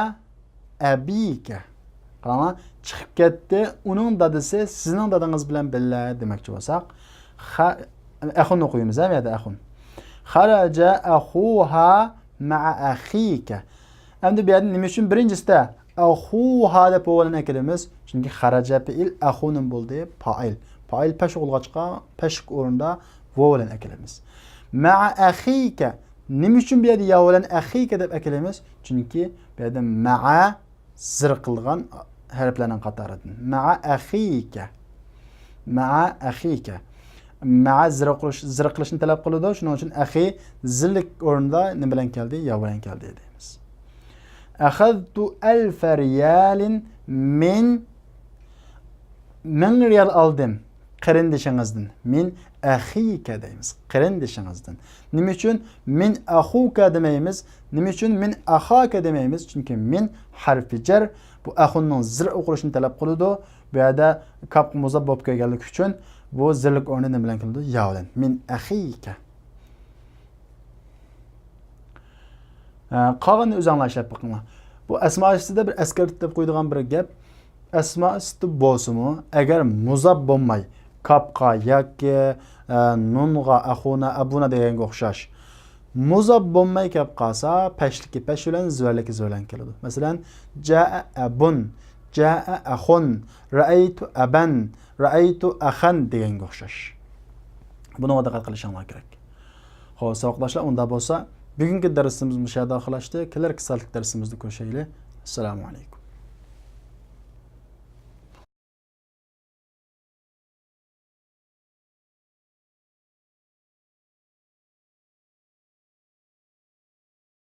ئەبىكە. قاراڭلار، چىقىپ كەتتى، ئۇنىڭ دادىسى سىزنىڭ دادىڭىز بىلەن بىللە دېمەكچى بولساق، خە-، ئەخۇن ئوقۇيمىز، ھە، بۇ يەردە ئەخۇن. خەرەجە ئەخۇها مەئە ئەخىكە. ئەمدى بۇ يەردە نېمە ئۈچۈن بىرىنچىسىدە ئەخۇها دەپ ۋاۋ بىلەن ئەكېلىمىز؟ چۈنكى خەرەجە پېئىل، ئەخۇ نېمە بولدى؟ پائىل. پائىل پەش ئوقۇلغاچقا، پەشلىك ئورنىدا ۋاۋ بىلەن ئەكېلىمىز. مەئە ئەخىكە. نېمە ئۈچۈن بۇ يەردە يا بىلەن ئەخىكە دەپ ئەكېلىمىز؟ چۈنكى بۇ يەردە مەئە زىر قىلغان ھەرپلەرنىڭ قاتارىدىن. مەئە ئەخىكە. مەئە ئەخىكە. مەئە زىر قىلىش، زىر قىلىشنى تەلەپ قىلىدۇ. شۇنىڭ ئۈچۈن ئەخى زىرلىك ئورنىدا نېمە بىلەن كەلدى؟ يا بىلەن كەلدى دەيمىز. ئەخەزتۇ ئەلفە رىيالىن مىن، مىڭ رىيال ئالدىم. قېرىندىشىڭىزدىن. مىن ئەخىكە دەيمىز. قېرىندىشىڭىزدىن. نېمە ئۈچۈن مىن ئەخۇكە دېمەيمىز؟ نېمە ئۈچۈن مىن ئەخاكە دېمەيمىز؟ چۈنكى مىن ھەرپى جەر، بۇ ئەخۇننىڭ زىر ئوقۇلۇشىنى تەلەپ قىلىدۇ. بۇ يەردە كاپقا مۇزاپ بولۇپ كەلگەنلىكى ئۈچۈن بۇ زىرلىك ئورنى نېمە بىلەن كېلىدۇ؟ يا بىلەن. مىن ئەخىكە. ئە، قالغىنىنى ئۆزۈڭلار ئىشلەپ بېقىڭلار. بۇ ئەسما ئۈستىدە بىر ئەسكەرتىپ قويىدىغان بىر گەپ. ئەسما ئۈستى بولسىمۇ، ئەگەر مۇزاپ بولماي، كاپقا ياكى، ئە، نۇنغا، ئەخۇنا، ئەبۇنا دېگەنگە ئوخشاش، مۇزاپ بولماي كەپ قالسا، پەشلىكى پەش بىلەن، زىبەرلىكى زىبەر بىلەن كېلىدۇ. مەسىلەن، جائە ئەبۇن، جائە ئەخۇن، رەئەيتۇ ئەبەن، رەئەيتۇ ئەخەن دېگەنگە ئوخشاش. بۇنىڭغا دىققەت قىلىشىڭلار كېرەك. خوش، ساۋاقداشلار، ئۇنداق بولسا، بۈگۈنكى دەرسىمىز مۇشۇ يەردە ئاخىرلاشتى. كېلەركى سائەتلىك دەرسىمىزدە كۆرۈشەيلى. ئەسسالامۇ ئەلەيكۇم.